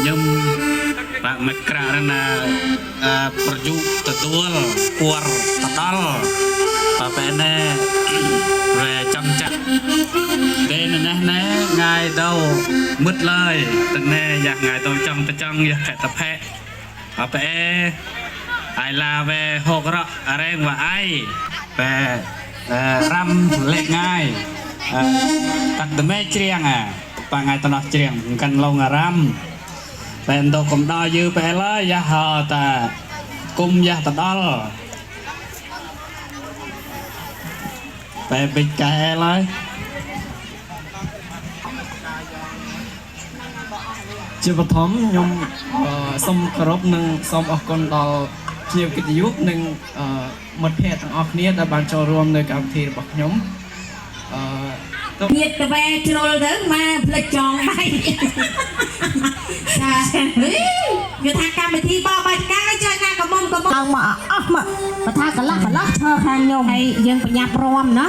ញឹមបាក់មកក្រាក់ណាប្រយុទទួលពួរតដល់បាបែណែវែចំចាក់ទេណែណែងាយទៅមឹតឡើយតណែយ៉ាងាយទៅចង់ទៅចង់យ៉ាកតផែបាបែអៃឡាវែហករអរេងវ៉អៃបែរ៉ាំលេខងាយតាក់តមេច្រៀងអាបាងាយតណោះច្រៀងកាន់ឡងអារ៉ាំបែនតកំដយឺបែឡើយយ៉ាហតាគុំយ៉ាតដល់បែបិចកែឡើយ ជាបឋមខ្ញុំសូមគោរពនិងសូមអរគុណដល់ភ្ញៀវកិត្តិយសនិងមិត្តភ័ក្តិទាំងអស់គ្នាដែលបានចូលរួមនៅកម្មវិធីរបស់ខ្ញុំអឺ ញៀតកវែជ្រុលទៅមកផ្លិចចងដៃចាហីគេថាកម្មវិធីបោបាយកាយចាណាកមុំកមុំ ឡើងមកអស់មកបើថាកន្លះកន្លះឈរខាងខ្ញុំ ហើយយើងប្រញាប់រំណា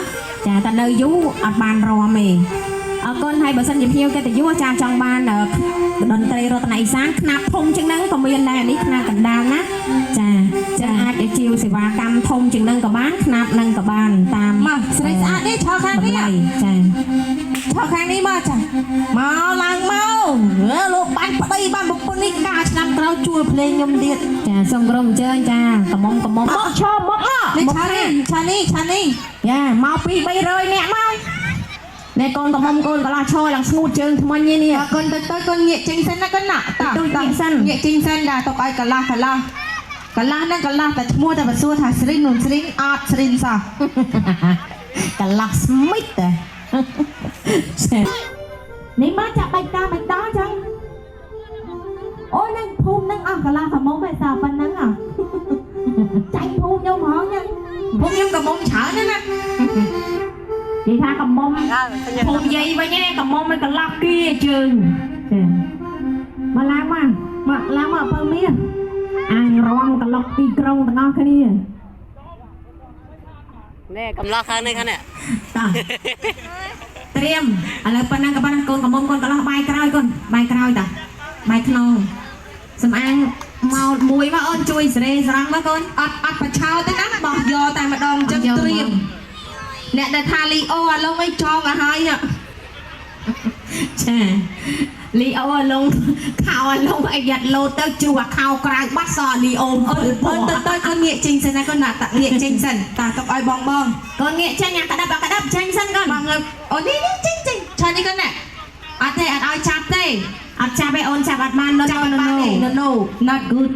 ចាតែនៅយូរអត់បានរំទេអរគុណហើយបើសិនជាភ្ញៀវកិត្តិយសចាចង់បានតន្ត្រីរតនអ៊ីសានខ្នាតធំជាងហ្នឹងក៏មានដែរនេះខ្នាតកណ្ដាលណាចាចាអាចឲ្យជាវសេវាកម្មធំជាងហ្នឹងក៏បានខ្នាតហ្នឹងក៏បានតាម មកស្រីស្អាតនេះឈរខាងនេះ ចា ឈរខាងនេះមកចាមកឡើងមកលោកបានប្តីបានប្រពន្ធនេះកាឆ្នាំក្រោយជួលភ្លេងខ្ញុំទៀត ចាសូមក្រុមអញ្ជើញចាកមុំកមុំមកឈរមក នេះឆានេះឆានេះឆានេះ យ៉ាមកពី300នាក់មកនេះកូនកមុំកូនកន្លោះឈរឡើងស្ងួតជើងថ្មិញនេះ កូនទៅទៅកូនងាកចេញសិនណាកូនណា តទូងាកសិន ងាកចេញសិនដែរទុកឲ្យកន្លះកន្លះកន្លះហ្នឹងកន្លះតែឈ្មោះតែបើសួរថាស្រីននោះស្រីនអត់ស្រីនសោះ កន្លះស្មិចតែ នេះមកចាក់បាច់តាបាច់តចឹងអូយនឹងភូមិនឹងអស់កន្លះកមុំឯសោះប៉ុណ្ណឹងហ៎ចាញ់ភូមិខ្ញុំហ្មងហ្នឹងភូមិខ្ញុំកមុំច្រើនណាស់ណា និយាយថាកមុំភូមិយាយវិញឯងកមុំឲ្យកន្លះគីជើងចាមកឡើងមក មកឡើងមកពៅមាស អាងរំកន្លុកទីក្រុងទាំងអស់គ្នា នេះកំឡោះខាងនេះខាងនេះ តោះត្រៀមឥឡូវប៉ុណ្ណឹងក៏ប៉ុណ្ណឹងកូនកមុំកូនកន្លោះបាយក្រោយកូនបាយក្រោយតាបាយខ្នងសំអាងមកមួយមកអូនជួយសេរីស្រង់មកកូន អត់អត់បឆោទេណាបោះយកតែម្ដងចឹងត្រៀមអ្នកដែលថាលីអូអាឡុងអីចងឲ្យហើយ ចាលីអូអាលងខោអាលងអីយ៉ាត់លោតទៅជ្រុះអាខោក្រៅបាត់សលីអូ អូនអូនទៅទៅកូនងាកចេញសិនណាកូនណាតាងាកចេញសិនតាទុកឲ្យបងបង កូនងាកចេញអាក្តាប់អាក្តាប់ចេញសិនកូន បងអូននេះនេះចេញចេញឆានេះកូនណាអត់ទេអត់ឲ្យចាប់ទេ អត់ចាប់ទេអូនចាប់អត់បាន no ចាប់អត់បានទេ no no no not good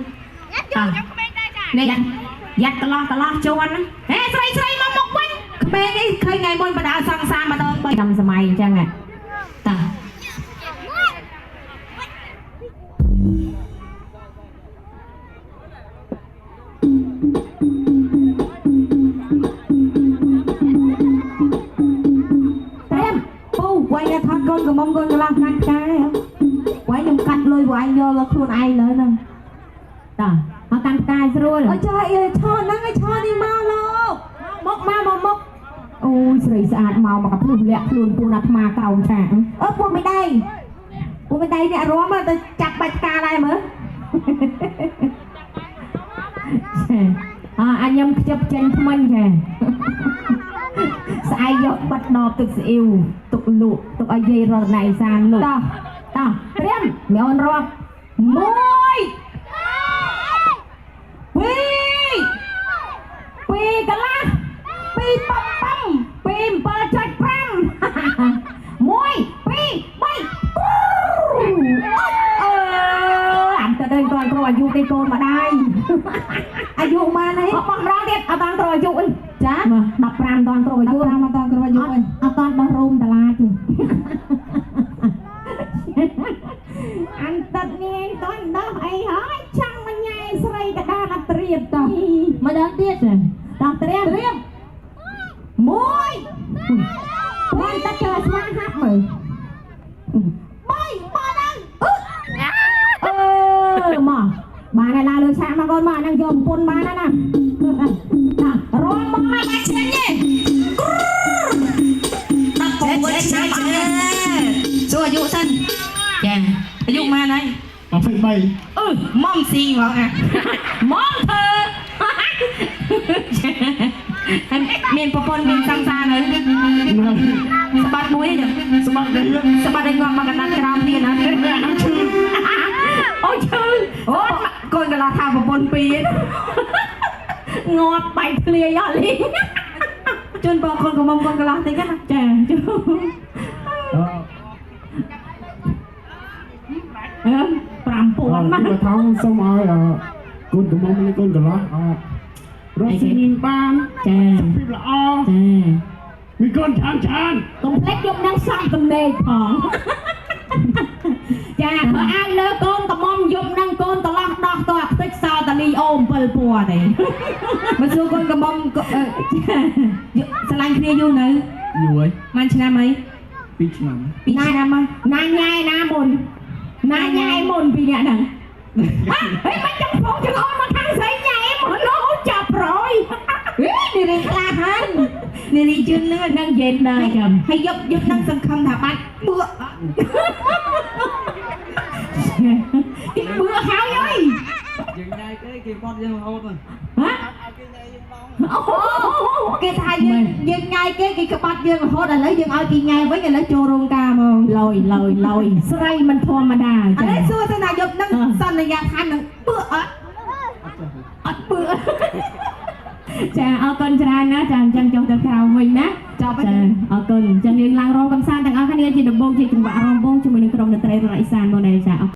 នេះយ៉ាត់កន្លោះកន្លោះជន់ហេស្រីស្រីមកមុខវិញ ក្មេងនេះឃើញថ្ងៃមុនបដាសង្សារម្ដងបី តាមសម័យអញ្ចឹងតា ត្រៀមពូវាយតែថតកូនកមុំកូនកន្លះកាត់ផ្កាយវាយខ្ញុំកាត់លុយវាយយកលើខ្លួនឯងលើហ្នឹង តាមកកាន់ផ្កាយស្រួល អើចាអីឆោហ្នឹងឯងឆោនេះមកលោក មកមកមកមកអូយស្រីស្អាតមកមកកភ្លុះលាក់ខ្លួនពូណាអាត្មាក្រោមឆាក អើពូមិនដៃពូមិនដៃអ្នករំទៅចាប់បាច់ផ្កាដែរមើល អអញខ្ញុំខ្ជិបចេញថ្មិញចាស្អែកយកបាត់ដបទឹកស្អ៊ីវទុកលក់ទុកឲ្យយាយរតន័យសានលក់ តោះ តោះត្រៀមមីអូនរាប់1 2 2កន្លះ2ប៉ប៉ំ2 7.5 1 2 3អឺអានទៅដល់តគ្រូអាយុទេកូនម្ដាយ អាយុម៉ានអី អត់បោះម្ដងទៀតអត់តគ្រូអាយុអី ចា 15តគ្រូអាយុ 15អត់តគ្រូអាយុអី អត់តបោះរោមតឡាទេអន្តតនេះតន់ដោះអីហើយចង់មកញ៉ែស្រីកដាលអត់ត្រៀបតោះ ម្ដងទៀត តោះត្រៀមត្រៀមមួយបានតែចើស្វាហាប់មើល 3មកដល់ អឺមកបានហើយឡើងលើឆាកមកកូនមកហ្នឹងយកប្រពន្ធបានហើយណារំមក មកបាច់ឆ្ងាញ់ទេ19ឆ្នាំអត់ទេសួរអាយុសិន ចា អាយុម៉ានហើយ 19 23 អឺ មុំស៊ីហ្មងអា មុំធ្វើ ហើយមានប្រពន្ធមានសង្សារនៅស្បាត់មួយទេ ស្បាត់នេះ ស្បាត់ឲ្យងាប់មកកណ្ដាលក្រោមទៀតណា ឈឺ អូឈឺ អូកូនកន្លះថាប្រពន្ធពីរ ងាប់បែកធ្លាយអស់លីង ជូនបងកូនកំមុំកូនកន្លះតិចណា ចាជូអឺ5000មក បើថងសូមឲ្យកូនកំមុំនិងកូនកន្លោះអរកស៊ីមានបាន ចា សុខភាពល្អ ចា មានកូនច្រើនច្រើន កុំភ្លេចយកនឹងសំទំនេកផងចាបើអាវលើកូនកំមុំយំនឹងកូនកន្លោះដោះតអាខ្ទេចសល់តាលីអូ7ពណ៌ទេ មកសួរកូនកំមុំស្រឡាញ់គ្នាយូរនៅ យូរហើយ បានឆ្នាំអី 2ឆ្នាំ 2ឆ្នាំមក ណាញ៉ែណាមុនណាញ៉ែមុនពីអ្នកហ្នឹងហេមិនចង់ផងចង្អុលមកខាងស្រីញ៉ែមុនអូចាប់ប្រយ ហេនារីខ្លះហើយនារីជឿនលឿន នឹងយេនដែរចាំ ហើយយកយកនឹងសង្ឃឹមថាបានបឿ ទីបឿហើយអើយ យើងញ៉ៃគេគេគាត់យើងរហូត ហ៎អូ គេថាយើងយើងញ៉ៃគេគេក្បាត់យើងរហូតឥឡូវយើងឲ្យគេញ៉ៃវិញឥឡូវចូលរោងការហ្មង លយលយលយស្រីមិនធម្មតា ឥ ចា ឡូវសួរទៅណាយកនឹងសន្យាថានឹងបឿអត់ អត់បឿចាអរគុណច្រើនណាចាអញ្ចឹងចុះទៅក្រៅវិញណា ចប់ហើយ ចាអរគុណអញ្ចឹងយើងឡើងរងកំសាន្តទាំងអស់គ្នាជាដំបូងជាចង្វាក់រងវងជាមួយនឹងក្រុមតន្ត្រីរលកឥសានមកដែរចាអរ